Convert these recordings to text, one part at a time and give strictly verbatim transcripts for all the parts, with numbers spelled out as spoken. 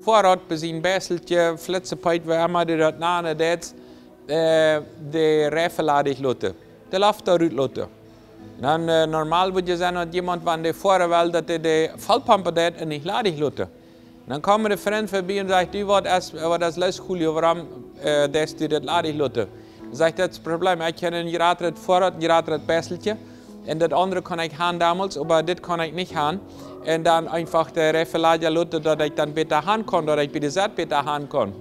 Foarrad, bie sien Beisteltje, Flitzepeet, woo emma du daut nanen deist, äh, de Reifen ladich loten. De Loft doa rut loten. Dan, äh, normal wudd je sennen, daut jemaunt, wan dee foaren well, daut dee de Vollpomp deed un nich ladich loten. Dan kjemt de Frint verbie un sajcht: "Du, waut es, waut es loos, Julio, wuarom, äh, deist du daut ladich loten?" Sajcht: "Daut es daut Problem, ekj hab een jratret Foarrad, een jratret Beisteltje. Un daut aundre kunn ekj han donmols, oba dit kunn ekj nich han." Un dan eefach de Reifen ladich loten, daut ekj dan bäta han kunn, daut ekj bie de Sett bäta han kunn.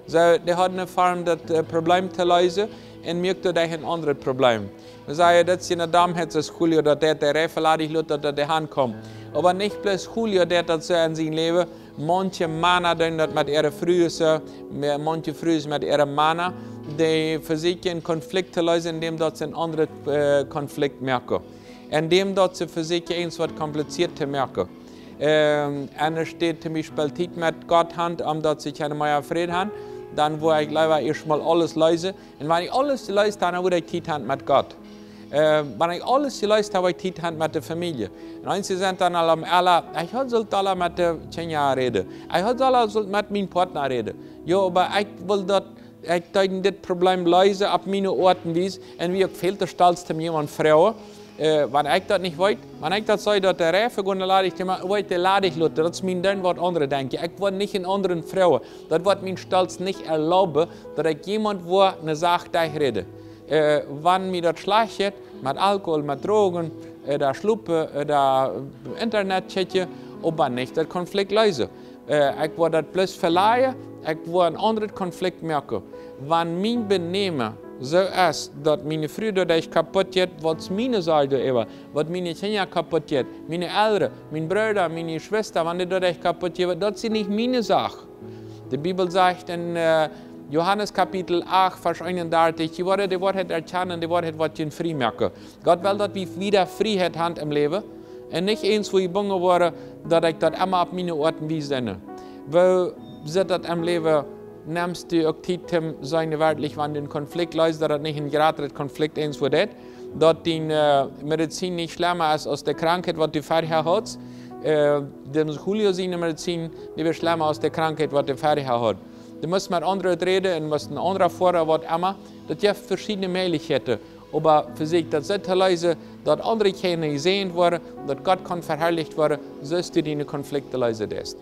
Soo, dee haud eene Form, daut, äh, Problem to leesen, un muak doaderch een aundret Problem. Wie sajen, daut es eene Dommheit, soo aus Julio daut deed, de Reifen ladich loten, daut dee han kunn. Oba nich bloos Julio deed daut soo en sien Läwen. Maunche Mana doonen daut met äare Frues, äh, ma-, maunche Frues met äare Mana, dee vesieekjen een Konflikt to leesen, endäm daut see een aundret, äh, Konflikt moaken. Endäm daut see vesieekjen, eent waut kompliziert to moaken. Ähm, enne Städ toom Biespel Tiet met Gott han, om daut see kjennen mea Fräd han, dan wudd ekj leewa ieescht mol aules leesen. Un wan ekj aules jeleest hab, dan wudd ekj Tiet han met Gott. Äh, wan ekj aules jeleest hab, wudd ekj Tiet han met de Famielje. Un eenje sent dan aul aum Ella: "Ekj haud sult aul met de Kjinja räden. Ekj haud aul sult met mienen Partner räden." Jo, oba ekj well daut, ekj deed dit Problem leesen opp miene Oat un Wies, un wia uk väl to stolt, om jemaunt to froagen. Äh, wan ekj daut nich weet, wan ekj daut saj, daut de Reifen gonen ladich, dan wudd ekj dee ladich loten. Daut es mien Denkj, waut aundre denkjen. Ekj wudd nich een aundren froagen. Daut wudd mien Stolt nich erlauben, daut ekj jemaunt wudd eene Sach derchräden. Äh, wan mie daut schlajcht jeit, met Alkohol, met Drogen, äh, ooda schlopen, äh, ooda Internet checken, oba nich daut Konflikt leesen. Äh, ekj wudd daut bloos veleien, ekj wudd een aundret Konflikt moaken. Wan mien Benämen soo es, daut miene Fru doaderch kaput jeit, waut es miene Sach doaräwa? Waut miene Kjinja kaput jeit, miene Elren, mien Brooda, miene Jeschwista, wan dee doaderch kaput jeit, daut es nich miene Sach. De Bibel sajcht en, äh, Johanes Kapitel acht, Varsch eenundartich: "Jie woaren de Woarheit erkjanen, de Woarheit woat junt frie moaken." Gott well, daut wie wada Frieheit han em Läwen. Un nich eent, wua jie bungen woaren, daut ekj daut emma opp miene Oat un Wies doo. Woo sitt daut em Läwen? Nemst du uk Tiet, om sennen werkjlich, wan du een Konflikt leest, daut daut nich een jratret Konflikt eent woat, daut diene, äh, Medizin nich schlema es aus de Krankheit, waut du verhäa haudst? Äh, däm Julio siene Medizin, dee wia schlema aus de Krankheit, waut dee verhäa haud. Du must met aundre räden un must een aundra foaren, waut emma. Daut jeft veschiedne Mäajlichkjeiten. Oba vesieekj daut soo to leesen, daut aundre kjennen jesäajent woaren, daut Gott kaun veharlicht woaren, soo aus du diene Konflikte leesen deist.